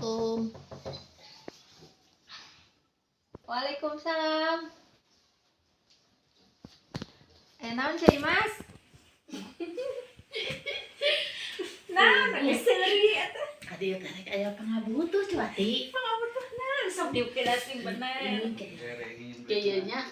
Assalamualaikum. Waalaikumsalam. Eh, naon, Ceu Imas? Nah, geus seuri atuh. Adi teh rek aya pangabutuh, Ceu Wati. Pangabutuhna sok diukir sing bener. Kieu nya.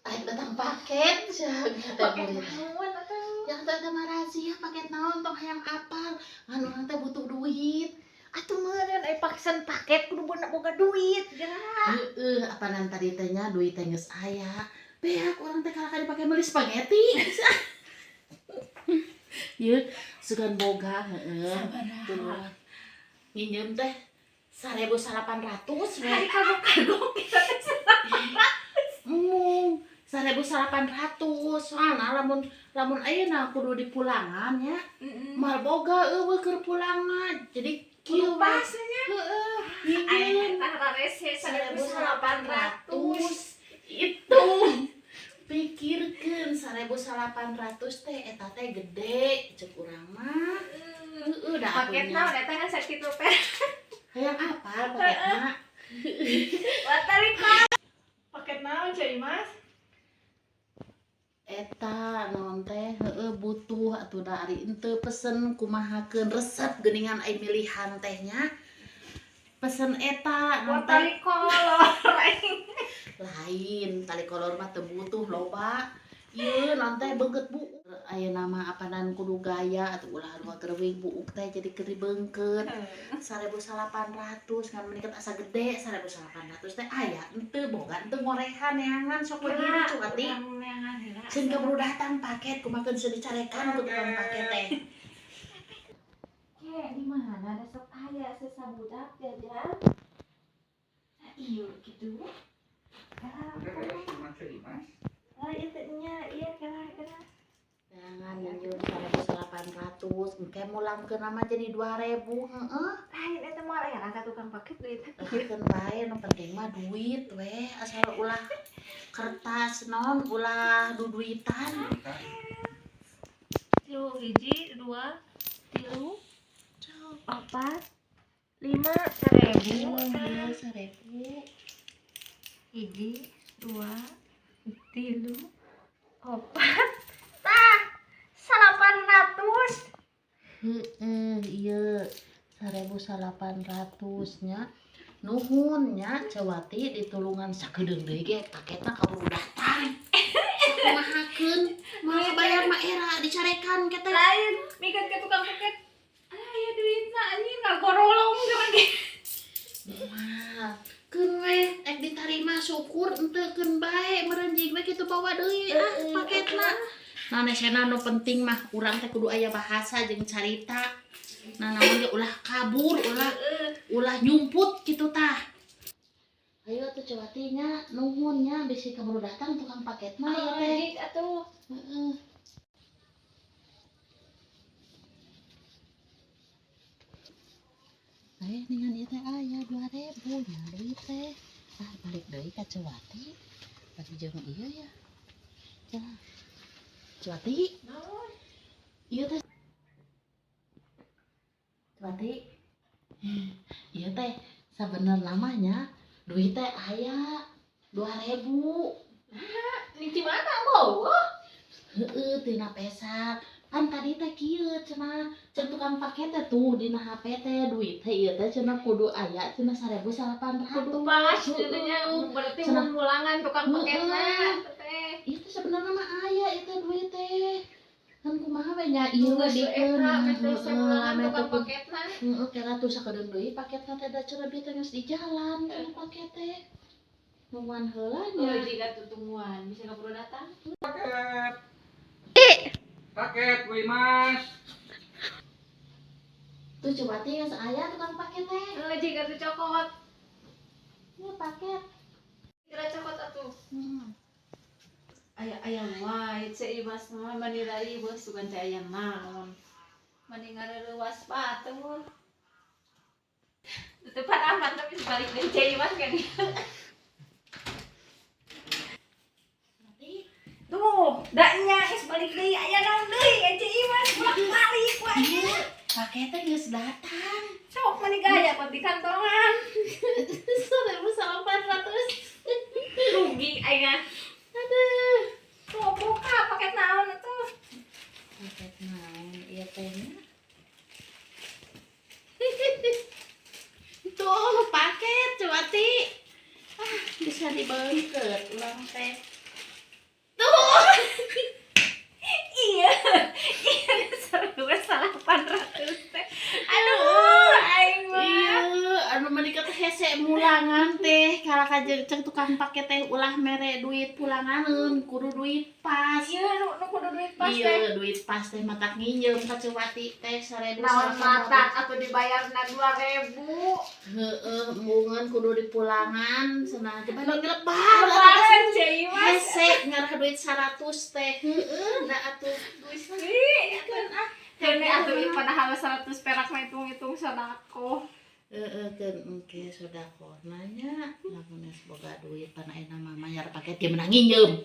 Arek datang paket sia teh. Paket Murid. naon atuh? Yang teh mah razia paket naon, tong hayang apal. Ngan urang teh butuh duit. Atuh meureun aya pesen paket kudu boga duit geura. Heeh, apanan tadi teh nya duit teh geus aya. Beak urang teh kalahka dipake meuli spaghetti. Ieu sugan boga, heeh. Sabaraha? Tuh. Nginjem teh 1800 we. Hari kagok-kagok kita teh. Embung 1800, soalna lamun lamun ayeuna kudu dipulangan nya. Heeh. Moal boga euweuh keur pulangan. Jadi Kudu kieu we. pas nya. Heeh, Aya nginjem eta rarese 1800. 1800 itu pikirkeun 1800 teh eta teh gede cek urang mah. Heeh, da Paket atunya. naon eta kan sakitu teh? Hayang apal paketna? Watalika. Paket naon, Ceu Imas? Eta naon teh, heueuh, butuh atuh da ari henteu pesen kumahakeun resep geuningan ai milihan teh nya. Pesen eta naon teh? Tali kolor. Lain tali kolor mah teu butuh loba. Ieu naon teh, beungeut buuk. Ayeuna mah apanan kudu gaya atuh, ulah nu gerewing buuk teh jadi keur beungkeut. 1800 ngan meningkat asa gede 1800 teh, aya henteu, boga henteu, ngorehan neangan sok we gitu, Ceu Wati. Sieun keburu datang paket, kumakeun sieun dicarekan ku tukang paket teh. Kayak di mana ada sok aya sesabudak jajan. Nah, iya gitu. Lah itu nya iya kela kela. Jangan nginjem 1800 engke mulangkeun mah jadi 2000, heeh. Lain eta moal aya ka tukang paket duit. Keun bae, nu penting mah duit weh, asal ulah kertas non ulah duduitan. Tilu, hiji, dua, tilu, opat, lima, 1000. Oh, 1000. Hiji, dua, tilu, opat, tah, 800. Heeh, iya 1800 nya. Nuhun nya, Ceu Wati, ditulungan sakedeung deui ge paketna kaburu datang. Kumahakeun moal kabayar mah era dicarekan ke teh. Lain, mikeun ke tukang paket. Alah ya duitna anjing ngagorolong geura ge. Moal keun we ek ditarima syukur, henteu keun bae meureun jig we kitu bawa deui ah paketna. Nah, nesena nu penting mah urang teh kudu aya bahasa jeung carita. Nah, naon ge ulah kabur, ulah ulah nyumput gitu tah. Ayo atuh, Ceu Wati nya, nuhun nya, bisi keburu datang tukang paket mah ya teh. Jig atuh. Heeh. Eh, ningan ieu teh aya 2000 nya duit teh. Ah, balik deui ka Ceu Wati. Bagi jeung ieu ya. Ya. Ceu Wati, Naon? ieu teh Ceu Wati. Ieu teh sabenerna mah nya duit teh aya 2000. Di mana bawa? Heeh, tina pesak. Kan tadi teh kieu cenah, cek tukang paket teh tuh dina HP teh duit teh ieu teh cenah kudu aya cenah 1800. Kudu pas cenah, berarti Cenah. mulangan tukang paketna teh. Ieu teh sebenarnya mah aya ieu teh duit teh. Kan kumaha we nya ieu we Geus dikeun. eta teh semulangan Heeh, tukang paketna. Heeh, kira tuh sakedeung deui paketna teh da cenah bieu teh geus di jalan cenah paket teh. Nungguan heula nya. Oh, jika tuh tungguan bisa keburu datang. Paket. Paket, Bu Imas. Tuh coba teh geus aya tukang paket teh. Eh, jika tuh cokot. Ieu paket. Kira cokot atuh. Heeh. Aya aya wae Ceu Imas mah mani rai bos sugan teh aya naon. Mani ngareuwas batur. Tepat aman tapi sebalik deui Ceu Imas kan. Berarti Tuh, daknya geus balik deui aya naon deui Ceu Imas bolak-balik wae. ieu paketnya geus datang. Sok Gaya kok di kantongan. 1.800. Rugi aing ah. Aduh. Tuh buka paket naon atuh? Paket naon ieu teh nya? Tuh, paket coba ti. Ah, bisa dibeungkeut ulang teh. Tuh. Iya. Iya, 1.800 teh. Aduh, aing mah. Iya, anu menika teh hese mulangan teh, kalah ka cek tukang paket teh ulah mere duit pulanganeun, kudu duit pas. Iya, nu kudu duit pas teh. Iya, duit pas teh matak nginjem ka Cewati teh 1.800. Naon matak atuh dibayarna 2000. Heeh, embungeun kudu dipulangan cenah. Coba nu lebar. Lebaran Ceu Imas. Hese ngarah duit 100 teh. Heeh, da atuh Gusti, kan ah. Kene atuh ieu padahal 100 perak mah hitung-hitung sodako. Heeh, keun engke sodako nanya lamun geus boga duit pan ayeuna mah mayar paket ge menang nginjem.